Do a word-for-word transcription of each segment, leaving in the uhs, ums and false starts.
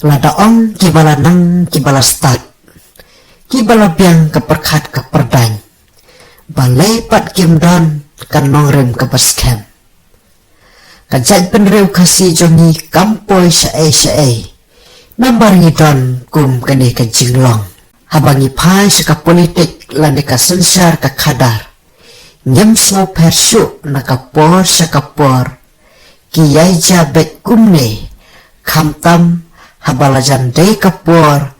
Lada ong kiba la nang kiba la stad, kiba la biang ka pyrkhat ka pyrdaiñ, balei pat kim don ka nongrim kaba skhem? Ka jaitbynriew Khasi jong ngi kam poi shaei shaei namar ngi don kum kane ka jinglong. Haba ngi phai sha ka politik lane ka synshar ka khadar, ngim sngewpher shuh na ka por sha ka por. Ki ïai jia beit kumne, khamtam haba la jan dei ka por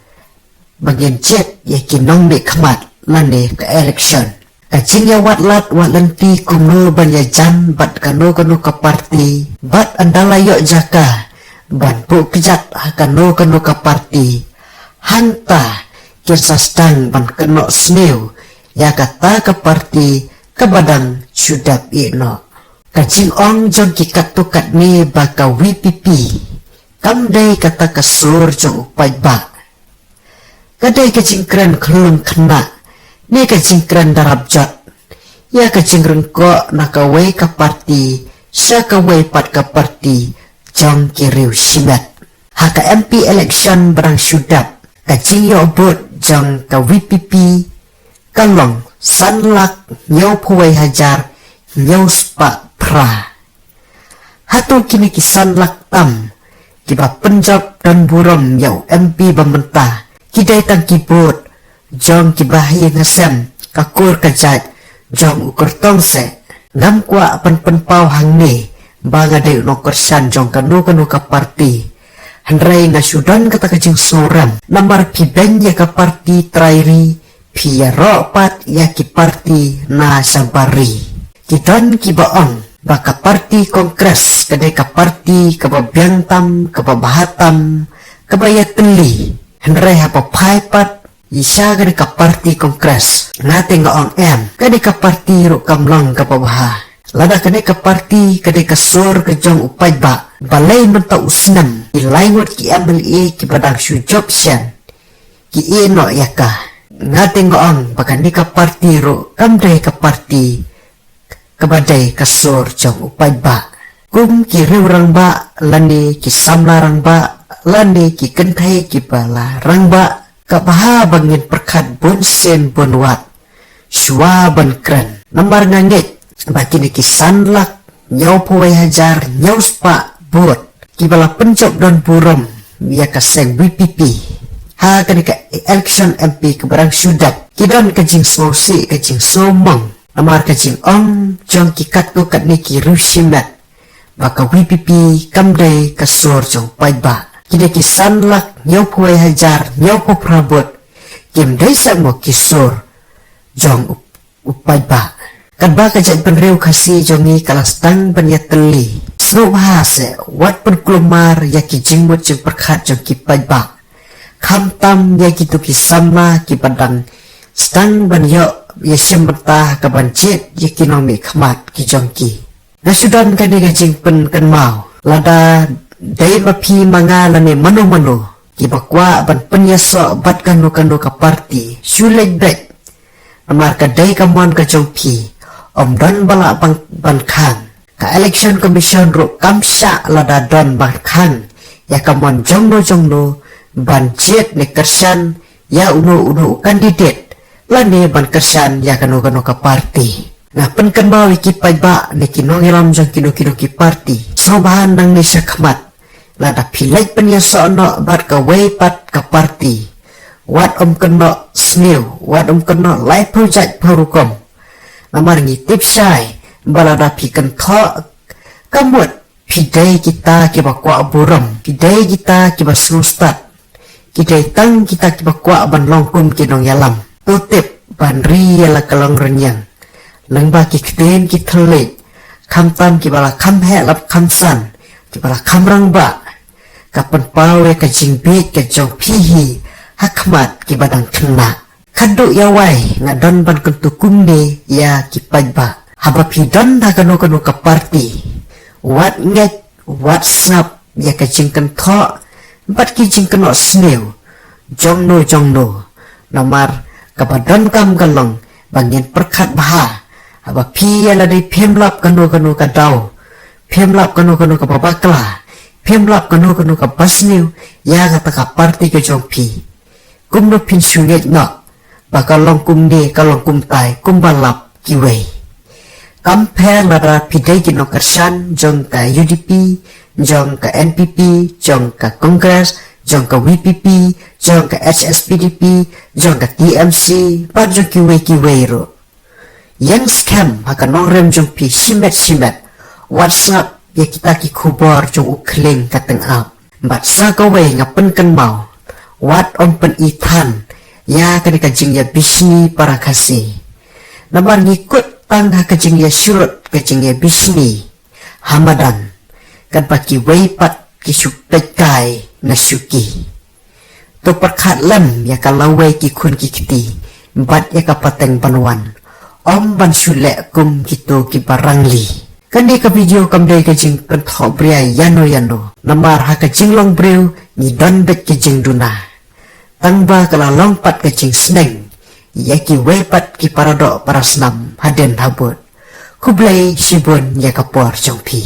ba ngin jied ïa ki nongmihkhmat lane ka election. Ka jingïawad lad wad lynti kumno ban ïajan bad kano kano ka parti, bad ynda la ïoh jaka ban buh kjat ha kano kano ka parti, hangta kin sa sdang ban kynnoh sniew ïa kata ka parti kaba dang shu dep ïeh noh. Ka jingong jong ki katto katne ba ka V P P kam dei kata ka sur jong u paidbah. Ka dei ka jingkren khyllung khynnah ne ka jingkren darap jot ïa ka jingryngkoh na kawei ka parti sha kawei pat ka parti jong ki riew shimet. Ha ka M P election ba dang shu dep, ka jingïoh vote jong ka V P P ka long san lak hynñiewphew wei hajar hynñiew spah phra. Hato kine ki san lak tam kiba pynjop don burom ïa u M P ba mynta ki dei tang ki vote jong kiba ha ïing ha sem, ka kur ka jait jong u kyrtong seh? Ngam kwah ban pynpaw hangne ba nga dei u nongkyrshan jong kano kano ka parti, hynrei nga shu don kata ka jingsngewrem namar phi beiñ ïa ka parti trai ri, phi ïaroh pat ïa ki parti na shabar ri. Ki don kiba ong ba ka parti Congress ka dei ka parti kaba biang tam, kaba bha tam, kaba ïatylli. Hynrei haba phai pat ïa sha kane ka parti Congress, nga te nga ong em, kane ka parti ruh kam long kaba bha. Lada kane ka parti ka dei ka sur ka jong u paidbah, balei mynta u snem ki lai ngut ki M L A kiba dang shu jop shen ki ïeh noh ïa ka? Nga te nga ong ba kane ka parti ruh kam dei ka parti kaba dei ka sur jong u paidbah. Kum ki riew rangbah lane ki samla rangbah lane ki kynthei kiba la rangbah, ka bha ba ngin pyrkhat bun sien bun wat shuwa ban kren. Namar nga ngeit ba kine ki san lak hynñiewphew wei hajar hynñiew spah vote kiba la pynjop don burom ïa ka seng V P P ha kane ka election M P kaba dang shu dep, ki don ka jingsngewsih, ka jingsngewmong. Namar ka jingong jong ki katto katne ki riew shimet ba ka V P P kam dei ka sur jong paidbah. Kine ki san lak hynñiewphew wei hajar hynñiewphew phra vote kim dei shuh mo ki sur jong u, u paidbah. Katba ka jaitbynriew Khasi jong ngi ka la sdang ban ïatylli, sngewbha seh wat pynkulmar ïa ki jingmut jingpyrkhat jong ki paidbah, khamtam ïa kito ki samla kiba dang sdang ban ïoh ïashim bynta ha kaban jied ïa ki nongmihkhmat ki jong ki. Nga shu don kane ka jingpynkynmaw, lada dei ma phi ma nga lane mano mano kiba kwah ban pynïasoh bad kano kano ka parti, shu leit beit. Namar ka dei ka mon ka jong phi, ym don ba lah ban, ban khang. Ka Election Commission ruh kam shah lada don ban khang ïa ka mon jongno jongno ban jied ne kyrshan ïa uno uno u candidate lane ban kyrshan ïa kano kano ka parti. Nga pynkynmaw ïa ki paidbah ne ki nongïalam jong kino kino ki parti, sngewbha nangne shakhmat, lada phi leit pynïasoh noh bad kawei pat ka parti, wat ym kynnoh sniew, wat ym kynnoh laiphew jaitphew rukom. Namar ngi tip shai ba lada phi kynthoh ka mut phi dei kita kiba kwah burom, phi dei kita kiba sngewstad, ki dei tang kita kiba kwah ban long kum ki nongïalam. To tip ban ri ïa la ka long rynïeng, lyngba ki ktien ki thylliej, khamtam kiba la kham heh la kham san, kiba la kham rangbah, ka pynpaw ïa ka jingbieit ka jong phi hi ha khmat kiba dang khynnah. Khadduh ïa wai nga don ban kyntu kumne ïa ki paidbah, haba phi don ha kano kano ka parti, wat ngeit wat sngap ïa ka jingkynthoh bad ki jingkynnoh sniew jongno jongno. Namar kaba donkam ka long ba ngin pyrkhat bha, haba phi ïa lade phim lap kano kano ka daw, phim lap kano kano kaba bakla, Phim lap kano kano kaba sniew ïa kata ka party ka jong phi. Kumno phin shu ngeit noh ba ka long kumne ka long kumtai kumba lap kiwei. Kam pher lada phi dei ki nongkyrshan jong ka U D P, jong ka N P P, jong ka Congress, jong ka V P P, jong ka H S P D P, jong ka T M C, bad jong kiwei kiwei ruh. Ïeng skhem ha ka nongrim jong phi shimet shimet. Wat sngap ïa kita ki khubor jong u khlieng ka tyngab. Bad sa kawei nga pynkynmaw, wat ym pyni than ïa kane ka jingïabishni para Khasi. Namar ngi kut tang ha ka jingïasyrut ka jingïabishni ha madan, katba kiwei pat ki shu peit kai na shuki. To pyrkhat lem ïa ka lawei ki khun ki kti bad ïa ka pateng ban wan, ym ban shu leh kum kito kiba rangli. Kane ka video kam dei ka jingpynthohbria ïano ïano, namar ha ka jinglong briew ngi don beit ka jingduna. Tangba ka la long pat ka jingsneng ïa kiwei pat ki paradoh parasnam hadien habud. Khublei shibun ïa ka por jong phi.